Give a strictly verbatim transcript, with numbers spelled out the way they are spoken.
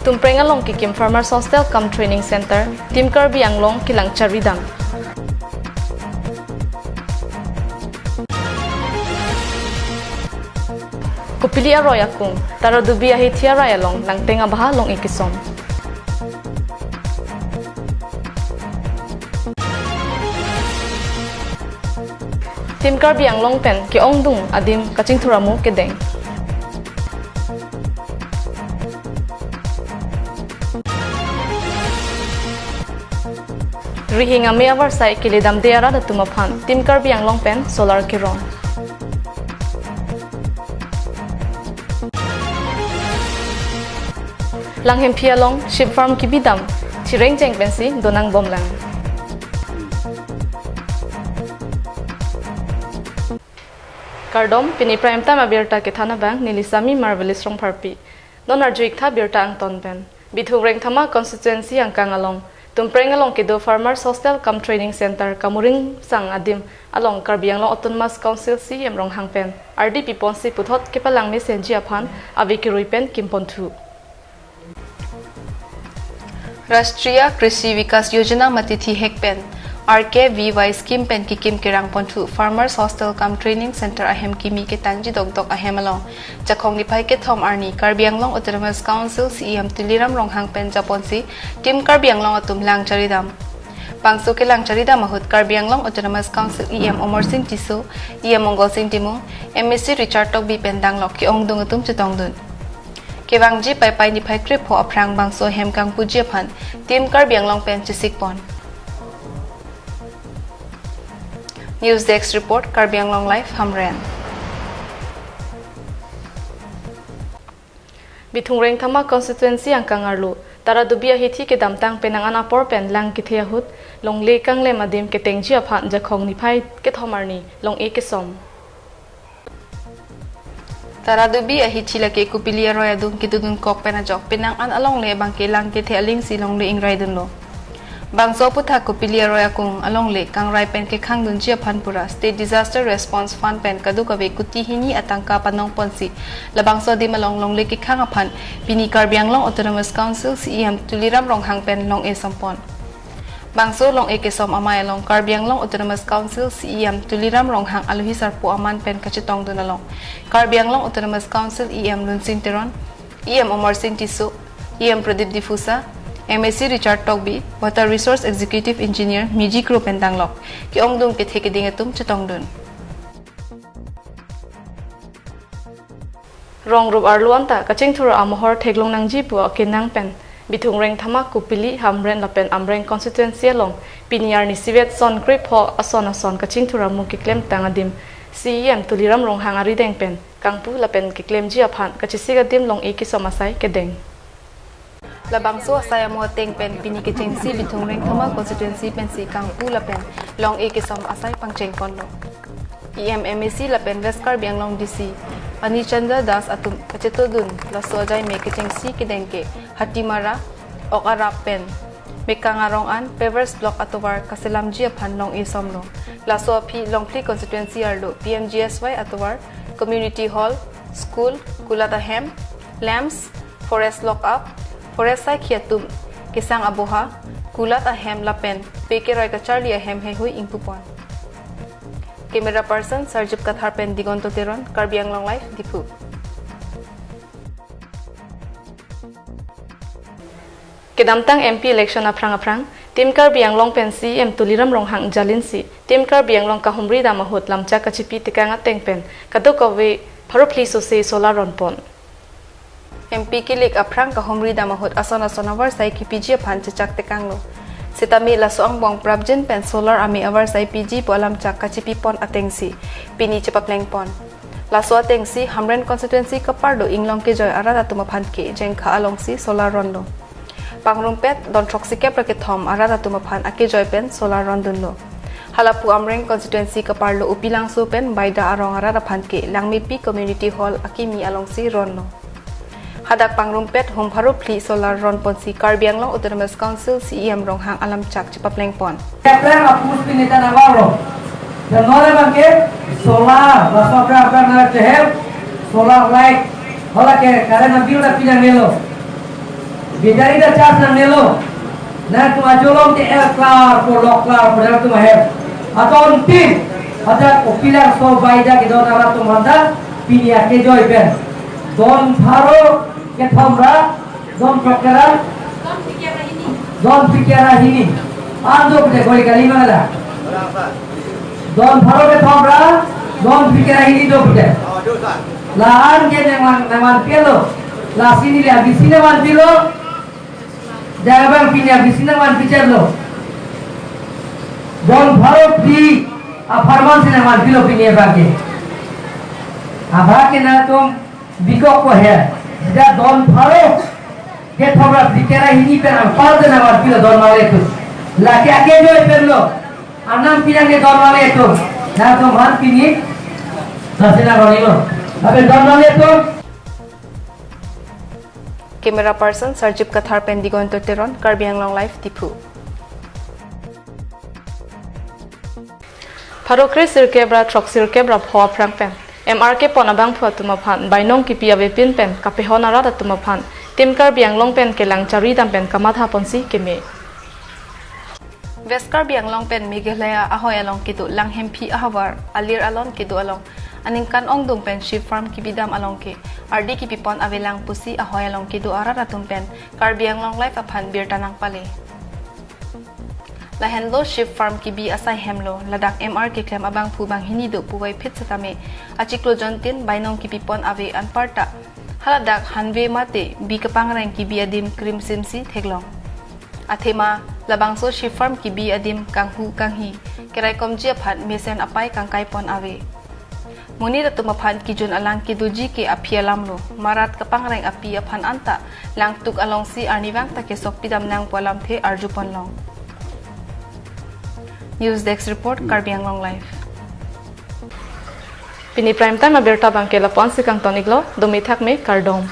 Tumpreng along kekim Farmers Hostel cum Training Center, Team Karbi Anglong kelang charidam. Kopili aroi akung, Taradubi ahithi arai along nangteng abaha long-e kesom. Team Karbi Anglong pen ke-ongdung adim kachingthur amo kedeng. Rihing ame avarsai keledamde arat atum aphan Team Karbi Anglong pen solar kerong. Langhemphi along sheep farm kebidam chireng cheng pensi donang bomlang. Kardom, pini prime time abirta kethan abang neli Sami Marvelous Rongpharpi. Non arju-ik tha birta angton pen. Bithung Rengthama constituency angkang along Tumpreng along kedo Farmers Hostel cum Training Center kamuring sang adim along Karbi Anglong Autonomous Council C E M Ronghang pen ardi piponsi puthot kepalang mesenji aphan ave kerui pen kimponthu. Rashtriya Krishi Vikas Yojana mate thihek pen R K V Y scheme pen kekim kerang ponthu Farmers Hostel cum Training Center ahem kimi ketangji dokdok ahem along Jakhong niphai kethom arni Karbi Anglong Autonomous Council C E M Tuliram Ronghang pen japonsi Team Karbi Anglong atum lang charidam. Bangso kelang charidam ahut Karbi Anglong Autonomous Council E M Amarsing Tisso, E M Mongolsing Timung, M A C Richard Tokbi pen danglok ke-ongdung atum chetongdun. Kevangji Paipai niphai krepho aphrang bangso ahem kangpuji aphan Team Karbi Anglong pen chesikpon. News Desk Report, Karbi Anglong Live, Hamren. Bithung Rengthama constituency angkang arlo Taradubi ahithi kedamtang penang an apor pen lang kethe ahut longle kanglem adim ketengji aphan Jakhong niphai kethom arni long-e kesom. Taradubi ahithi lake kopili aroi adung kedodun kok pen ajok penang an alongle abangke lang kethe alingsi longle ingraidunlo. Bangso aphuthak kopili aroi akung alongle kangrai pen kekhangdunji aphan pura State Disaster Response Fund pen kadokave kuti hini atangka panongponsi labangso adim along longle kekhang aphan pini Karbi Anglong Autonomous Council C E M Tuliram Ronghang pen long-e sompon. Bangso long-e kesom amei along Karbi Anglong Autonomous Council C E M Tuliram Ronghang alohi sarpo aman pen kachetongdun along Karbi Anglong Autonomous Council E M Lunsing Teron, E M Amarsing Tisso, E M Pradip Diphusa, M A C Richard Tokbi, Water Resource Executive Engineer Miji Kro pen danglok ke-ongdung kethe keding atum chetongdun. Rong rup arlo anta kachingthur amohor theklong nangji pu akenang pen Bithung Rengthama, Kopili, Hamren lapen Amreng constituency along pini arni isivet son krepho ason ason kachingthur amo keklemtang adim C E M Tuliram Ronghang arideng pen kangpu lapen keklemji aphan kachesik adim long-e kesom asai kedeng. Labangso asai amo ateng pen pini kechengsi Bithung Rengthama constituency pensi kangpu lapen long-e kesom asai pangchengponlo. E M, M A C lapen West Karbi Anglong D C Ani Chandra Das atum kachetongdun laso ajai me kechengsi kedeng ke Hatimara, Ok Arap pen Mekang arong an pavers block atovar kaselamji aphan long-e somlo. Laso aphi Longphli constituency arlo P M G S Y atovar, community hall, school, kulat ahem, lamps, forest lock up, forest saikhi atum kesang aboha, kulat ahem lapen pe keroi kacharli ahem heihui ingpupon. Camera person Sarjip Kathar pen Digonto Teron, Karbi Anglong Live, Diphu. Kedamtang M P election aphrang aphrang Team Karbi Anglong pen C E M Tuliram Ronghang jalinsi Team Karbi Anglong kahumri dam ahut lamchak kachipi tekang ateng pen kadokave pharo phli sose solar ronpon. M P kilik aphrang kahumri dam ahut ason ason avarsai kipiji aphan chechak tekanglo. Setame laso angbong prapjin pen solar amei avarsai piji pu alamchak kachipipon atengsi pini chepaplengpon. Laso atengsi Hamren constituency kaparlo inglong kejoi arat atum aphan ke Jengkha alongsi solar ronlo. Pangrumpet don throksi kep ra kethom arat atum aphan akejoi pen solar rondunlo. Halapu Amreng constituency kaparlo Upilangso pen Baida arong arat aphan ke Langmepi Community Hall akimi alongsi ronlo. Hadak pangrumpet hum pharo phli solar ronponsi Karbi Anglong Autonomous Council C E M Ronghang alamchak chepaplengpon. Aprang apus pinita nabalo. Dan nore bangke solar, laso aprang aprang na chehem, solar light, hala ke current bill na pinang nelo. Bidari ta charge nangnelo. Nangtum ajolom te el klar, polok klar, pada tum ahem. Aton tim, pada kopilar so baida kedon arat atum handa, pini akejoi pen. Don pharo kethom ra, don pharo kera, don phlikera hini. Ando pute koi kali mangala. Don pharo kethom ra, don phlikera hini do pute. La-an ke nangman, nangman pilo. Lasi neli abisi nangman pilo. Jabang pini abisi nangman picharlo. Don pharo phli apharman si nangman pilo pini abang ke. Abang ke nangtum bikok ko he. Sida don pharo kethom ra phlikera hini pen angpar de nangman pilo don mangletum. Lake akejoi penlo. Anam pinang ke don mangletum. Nangtum han pini. Sasena ronilo. Abe don mangletum. Camera person Sarjip Kathar pen Digonto Teron, Karbi Anglong Live, Diphu. Pharo kre sirkep ra throksirkep ra pho aphrang pen M R kepon abangphu atum aphan bainong kipi avepin pen kapehon arat atum aphan Team Karbi Anglong pen kelang charidam pen kamatha ponsi keme. West Karbi Anglong pen Meghalaya ahoi along kedo Langhemphi ahavar alir alon kedo along aningkan ongdung pen sheep farm kibidam along ke ardi kipipon avelang pusi ahoi along kedo arat atum pen Karbi Anglong Live aphan birta nangpale. Lahenlo sheep farm kibi asai hemlo, ladak M R keklem abangphu banghini do puvoiphit setame achiklo jontin bainong kipipon ave anparta haladak hanve mate bi kapangreng kibi adim krimsimsi theklong. Athema labangso sheep farm kibi adim kanghu kanghi keraikomji aphan mesen apai kangkaipon ave. Monit atum aphan kijun alang kedoji ke aphi alamlo, marat kapangreng api aphan anta langtuk alongsi arnivang ta kesok pidam nangpo alamthe arjuponlong. News Desk Report, Karbi Anglong Live. Pini prime time abirta abangke lapu-ansi kangton-iklo, dome thakme, kardom.